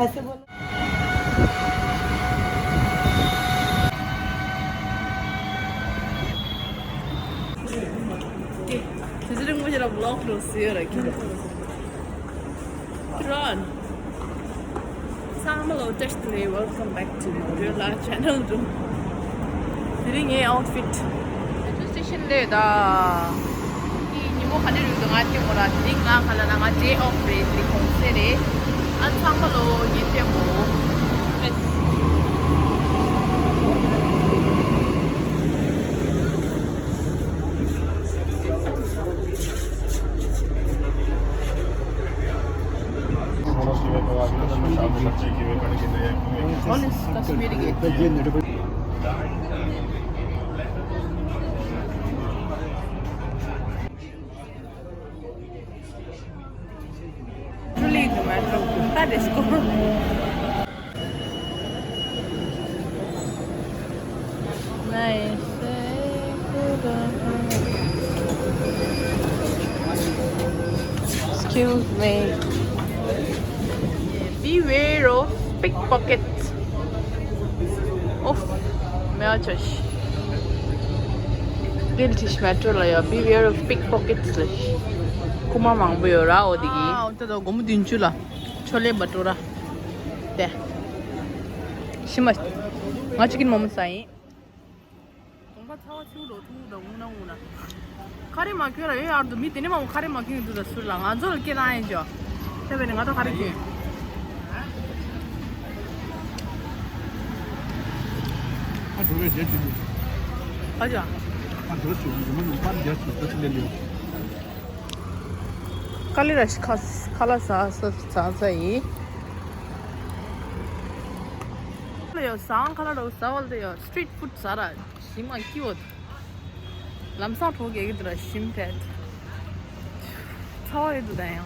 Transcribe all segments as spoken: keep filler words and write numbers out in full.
ऐसे बोलो। དེ་ཚོ་རིང་མོ་ཞིག་ལ་vlog་ལོ་ཟེར་ཡོད་ར་ཁྱོད། Run. ཚང་མ་ལོ་བཀྲ་ཤིས་བདེ་ལེགས། Welcome back to Motorla channel དུ། དེ་རིང་ངའི་outfit། Metro station ལས་ད། དེ་ཉིན་མོ་ག་ནས་རུང་དུ་ང་ལྟད་མོ་ར། དེ་རིང་ང་ག་ལ་ན་ང་day off རེད། དེ་གོང་ཚེ་རེད། ཨ་ཚང་མ་ལོ་ངའི་ལྟད་མོ། Honest Kashmiri. Truly tomato. That is cool. Nice. Excuse me. Beware of pickpockets. Of. Metro ལ་ཡོད། Beware of pickpockets ལ། ཁུག་མ་མང་པོ་ཡོད་ར། འོ་དེ་གི། ཨ། འོ་ད་ད་སྒོར་མོ་བདུན་ཅུ་ལ་ཆོ་ལེ་བ་ཊུ་ར། དེ། ཤི་མ། ང་ཅིག་གིན་མོ་མོ་ས་ཡིན། གདོང་པ་ཚ་བ་ཆུ་རོ་ཐུང་དང་འུ་ན་འུ་ན། ཁ་རེ་མ་ཁྱོད་ར་ཡོད་ཡར་དུ་མི་དེ་ནས་མ་ཁ་རེ་མ་ཁྱོད་འདུག་ད་ཟུར་ལ་ང་ཚོ་ལ་སྐད་བཏང་ཡིན་ཅོ། དེ་བས་ནས་ང་ཚོ་ཁ་རེ་ཁྱོད། ཨ་འགྲོ་བའི་རྒྱལ་ཅིག་ཨ་ཅོ། ཨ་འགྲོ་ཅིག་འགྲོ་མ་ནུ་པར་རྒྱལ་ཅིག་ད་ཅི་ལེ་ལེ། ཀ་ལི་ར་ཤི་ཁ་ཁ་ལ་ས་ས་ས་ས་ཡི། ལ་ཡོད་སང་ཁ་ལ་རོ་ས་བལ་དེ་ཡོད་street food ཟ་ར། ཞིམ་མ་སྐྱིད་འོ། ལམ་སང་གྲོགས་རྒྱག་གི་འདུག་ར་ཞིམ་ཕེད། ཚ་བ་ཡོད་འདུག་ད་ཡང་།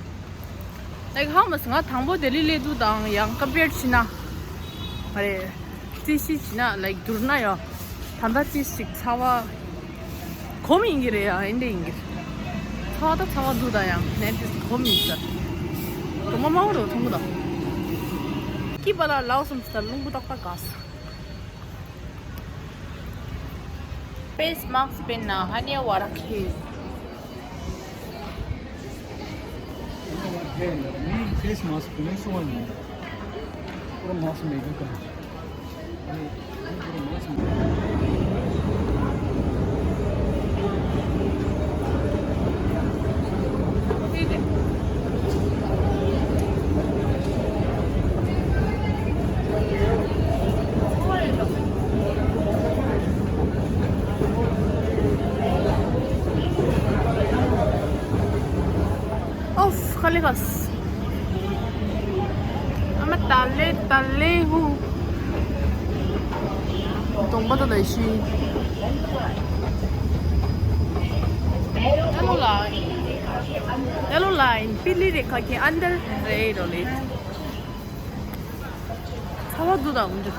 Like how much ང་དང་པོ་ལྡི་ལི་སླེབས་དུས་དང་ཡང་compare བྱས་ན། ཨ་རེ། རྩིས་ཞིབ་བྱས་ན་like བསྡུར་ན་ཡང་། ད་ལྟ་ཅི་ཞིག་ཚ་བ། གོམ་ཡིན་གྱི་རེད་ཡ། ཨེ་འདྲ་ཡིན་གྱི་རེད། ཚ་བ་ད་ཚ་བ་འདུག་ད་ཡང་ནད་དེ་གོམ་ཡིན་ས། དུ་མ་མང་རུ་ཐུང་གི་ད། སྐྱིད་པ་ལ་ལའོ་སམ་ས་རླུང་བུ་ཏག་ཏག་ག་ས། Face mask ཕན་ན་ཧ་ནི་བ་ར་ཁེ། Face mask ཕན་ན་སོ་བ་ནི། པུ་ར་མཱསི་མེད་གི་ག། ཨོ། ཁ་ལི་ཁ་སི། ཨ་མ་ཏ་ལེ་ཏ་ལེ་ཧུ། གདོང་པ་ཏ་ལེ་ཤི། ཨ་ལོ་ལ། ཨ་ལོ་ལ་ཨིན་པི་ལི་རེ་ཁ་ཁེ་ཨན་དར་རེ་རོ་ལེ། ཚ་བ་འདུག་དང་འདུག་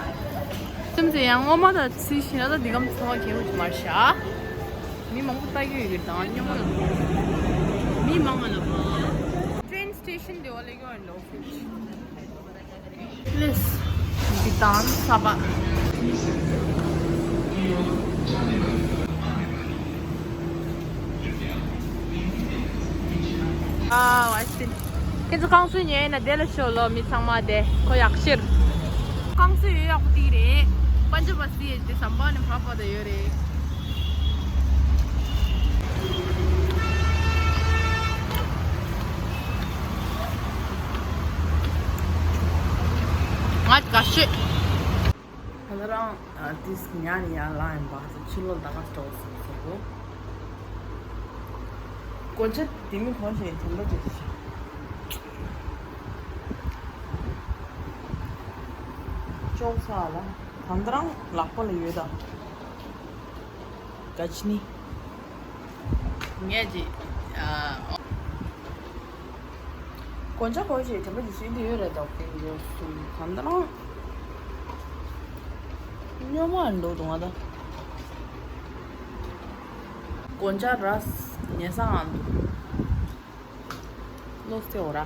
སེམས་ཙེ་ཡང་ངོ་མ་དང་ཚིལ་ཤི་ན་ད་འདི་གམ་ཚ་བ་ཁེ་ཧུ་ཅི་མར་ཤ། མི་མང་པོ་ལྟ་གི་ཡོད་ཀྱི་དང་སྙོམས་པོ་ལ། མི་མང་ང་ལ་བ། Train station དེ་བ་ལེ་གི་ཨོན་ལོ་ཕིལ། Please འདི་དང་ས་བ། ཨ་བ་སི། ཁྱེད་ཚོ་ཀང་སུའི་ཉེ་ན་དེ་ལ་ཤོག་ལོ། མི་ཚང་མ་དེ་ཁོ་ཡག་ཤེར། ཀང་སུའི་ཡོད་ཡག་པོ་དེ་རེད། པན་ཇ་བ་སི་ཡེ་དེ་ཟམ་པ་ནི་བྷ་བ་དེ་ཡོད་རེད། ང་དགའ་ཤོས། ད་ལྟ་རང་ཨ་ཏིས་ཉ་ནི་ཡང་ལ་ཡིན་པ་ཕྱི་ལོགས་ད་ག་སྤྲོ་སོང་ཟེར་གོ། དགོན་ཆ་དེ་མི་གོང་ཞིག་དེ་འདྲ་དེ་དེ་ཆ། ཅོག་ཚ་ལ་ད་ལྟ་རང་ལག་པ་ལ་ཡོད་ད། ག་ཅི་ནི། ངས་ཀྱི། ཨ། དགོན་ཆ་གོ་ཞེས་དྲན་པ་འདི་སུའི་འདི་ཡོད་རེད་དོ། ཡོད་སུ་ད་ལྟ་རང་། སྨྱོ་མ་འགྲོ་འདུག་ང་ད། དགོན་ཆ་ར་ཉེ་ས་ང་འདུག་བློ་སེ་འོ་ར།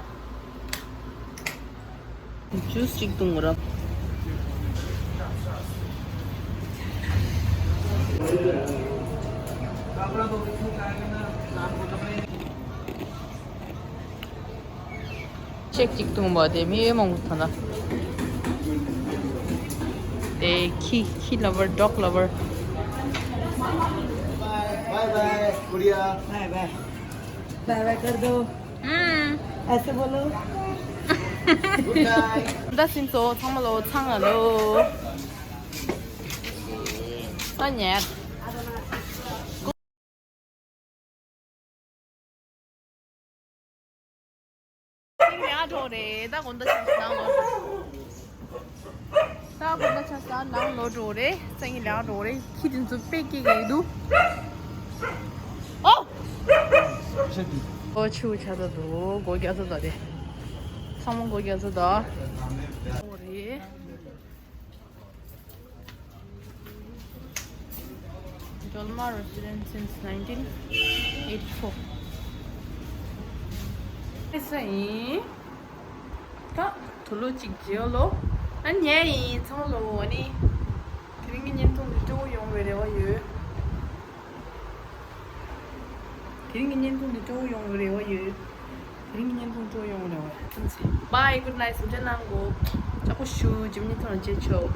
ཇུས་གཅིག་འཐུང་རོགས། ཅེག་གཅིག་འཐུང་བ་དེ་མི་མང་པོ་ཐོན་ན། དེ་ཁི་ཁི་ལ་བར་ཌོག་ལ་བར། bye bye गुड़िया। Bye bye. Bye bye कर दो। हम्म। ऐसे बोलो। Good night. ད་སིན་ཚོ་ཚང་མ་ལོ་ཚང་ང་ལོ། ཨ་ཉལ། སང་ཉིན་ལས་ཀ་འགྲོ་རེད། ད་དགོང་དག་ཆ་ཚང་ལོ། ད་དགོང་དག་ཆ་ཚང་ནང་ལོག་འགྲོ་རེད། སང་ཉིན་ལས་ཀ་འགྲོ་རེད། ཁྱི་དེ་ཚོ་དཔེ་སྐྱིད་ཀྱི་འདུག་ཨོ། ཨོ་ཆུ་ཆ་ཚ་འདུག་སྒོ་རྒྱག་ཚ་ད་རེད། ཚང་མ་སྒོ་རྒྱག་ཚ་ད། ཨོ་རེད། Dolma resident since nineteen eighty-four. ཨེ་ས་ཡིན། ད་དུ་ལོ་གཅིག་རྗེས་ལོ། ཨ་ཉལ་ཡིན་ཚང་ལོ་ཨ་ནི། དེ་རིང་གི་བརྙན་ཐུང་འདི་སྤྲོ་པོ་ཡོང་བའི་རེ་བ་ཡོད། དེ་རིང་གི་བརྙན་ཐུང་འདི་སྤྲོ་པོ་ཡོང་བའི་རེ་བ་ཡོད། དེ་རིང་གི་བརྙན་ཐུང་སྤྲོ་ཡོང་བའི་རེ་བ་ཡོད། ཐུགས་རྗེ་ཆེ། Bye, good night. གཟིམ་འཇག་གནང་གོ། ཡག་པོ་བཞུགས། རྗེས་མའི་བརྙན་ཐུང་ལ་མཇལ་ཆོག